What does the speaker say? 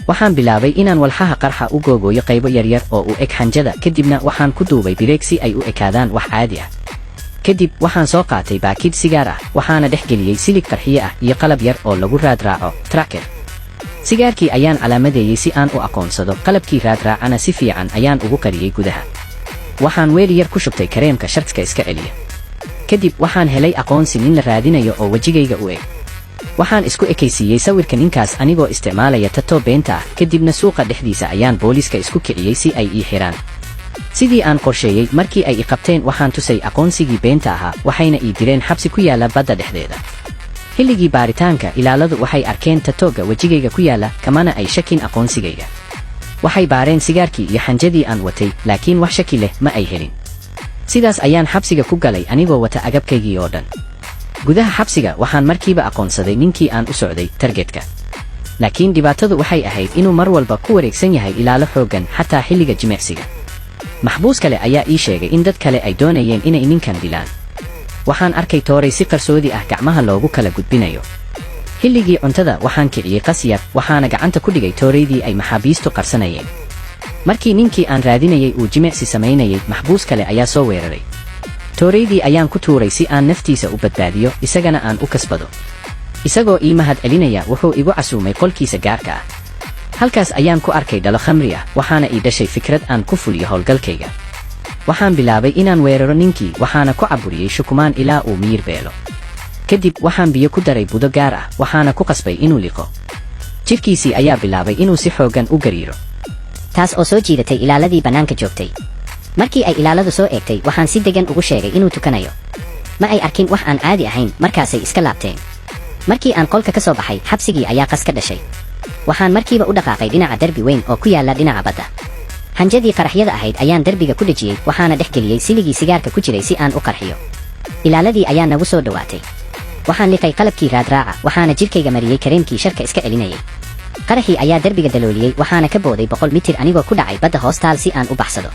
Waxaan bilaabay inaan walxaha qarxa u googooyo qaybo yaryar oo u eg xanjada, kadibna waxaan ku duubay bireeg si ay u ekaadaan wax caadi ah. Kadib waxaan soo qaatay baakid sigaar ah, waxaana dhex geliyey silig qarxiye ah iyo qalab yar oo lagu raad raaco, tracker. Sigaarkii ayaan calaamadeeyey si aan u aqoonsado, qalabkii raadraacana si fiican ayaan ugu qariyey gudaha. Waxaan weel yar ku shubtay kareemka sharka iska celiya. Kadib waxaan helay aqoonsi nin la raadinayo oo wejigayga u eg. Waxaan isku ekaysiiyey sawirka ninkaas anigoo isticmaalaya tattoo beenta ah, kadibna suuqa dhexdiisa ayaan booliiska isku kiciyey si ay ii xiraan. Sidii aan qorsheeyey, markii ay i qabteen waxaan tusay aqoonsigii beenta ahaa, waxayna ii direen xabsi ku yaalla badda dhexdeeda. Xilligii baaritaanka, ilaaladu waxay arkeen tattooga wejigayga ku yaalla, kamana ay shakin aqoonsigayga. Waxay baareen sigaarkii iyo xanjadii aan watay, laakiin wax shaki leh ma ay helin. Sidaas ayaan xabsiga ku galay anigoo wata agabkaygii oo dhan. Gudaha xabsiga waxaan markiiba aqoonsaday ninkii aan u socday, targetka. Laakiin dhibaatadu waxay ahayd inuu mar walba ku wareegsan yahay ilaalo xooggan, xataa xilliga jimicsiga. Maxbuus kale ayaa ii sheegay in dad kale ay doonayeen inay ninkan dilaan. Waxaan arkay tooray si qarsoodi ah gacmaha loogu kala gudbinayo. Xilligii cuntada waxaan kiciyey qas yar, waxaana gacanta ku dhigay tooraydii ay maxaabiistu qarsanayeen. Markii ninkii aan raadinayay uu jimicsi samaynayay, maxbuus kale ayaa soo weeraray. Tooraydii ayaan ku tuuray si aan naftiisa u badbaadiyo, isagana aan u kasbado. Isagoo ii mahad celinaya, wuxuu igu casuumay qolkiisa gaarka ah. Halkaas ayaan ku arkay dhalo khamri ah, waxaana ii dhashay fikrad aan ku fuliyo howlgalkayga. Waxaan bilaabay inaan weeraro ninkii, waxaana ku caburiyey shukumaan ilaa uu miyir beelo. Kadib waxaan biyo ku daray budo gaar ah, waxaana ku qasbay inuu liqo. Jidhkiisii ayaa bilaabay inuu si xooggan u gariiro, taas oo soo jiidatay ilaaladii bannaanka joogtay. Markii ay ilaaladu soo eegtay, waxaan si degan ugu sheegay inuu tukanayo. Ma ay arkin wax aan caadi ahayn, markaasay iska laabteen. Markii aan qolka ka soo baxay, xabsigii ayaa qas ka dhashay. Waxaan markiiba u dhaqaaqay dhinaca derbi weyn oo ku yaalla dhinaca badda. Xanjadii qaraxyada ahayd ayaan derbiga ku dhejiyey, waxaana dhex geliyey siligii sigaarka ku jiray si aan u qarxiyo. Ilaaladii ayaa nagu soo dhowaatay. Waxaan liqay qalabkii raadraaca, waxaana jidhkayga mariyey kareemkii sharka iska celinayay. Qaraxii ayaa derbiga dalooliyey, waxaana ka booday 100 mitir anigoo ku dhacay badda hoostaal si aan u baxsado.